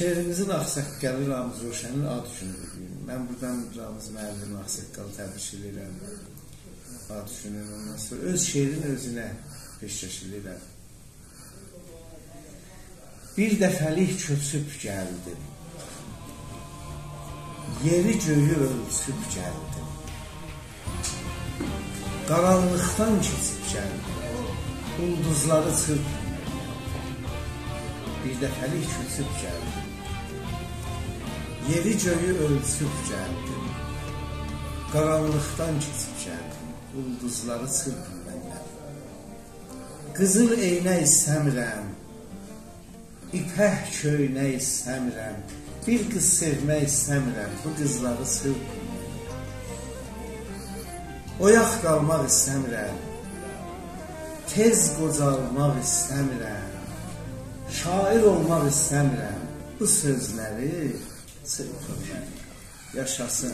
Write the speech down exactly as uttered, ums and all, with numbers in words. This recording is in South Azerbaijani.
شعریمیزین آغ‌ساققالی رامز روشنین آد گونودور بو گون. من بورادان رامز معلم آغ‌ساققالی تبریک ائدیرم. آد گونو، اوندان سونرا اؤز شعرین اؤزونه پیشکش ائدیرم. بیر دفعه‌لیک کؤچوب گلدیم. یئری گؤیو اؤلچوب گلدیم. قارانلیقدان کئچیب گلدیم. اولدوزلاری چیرپیب. بیر دفعه‌لیک کؤچوب گلدیم. یئری گؤیو اؤلچوب گلدیم. قارانلیقدان کئچیب گلدیم. اولدوزلاری چیرپیب مندن. قیزیل عینک ایسته‌میرم، ایپک کؤینک ایسته‌میرم، بیر قیز سئومک ایسته‌میرم، بو قیزلاری سئومورم. اویاق قالماق ایسته‌میرم، تئز قوجالماق ایسته‌میرم، شاعر اولماق ایسته‌میرم، بو سؤزلری سئومورم. یاشاسین.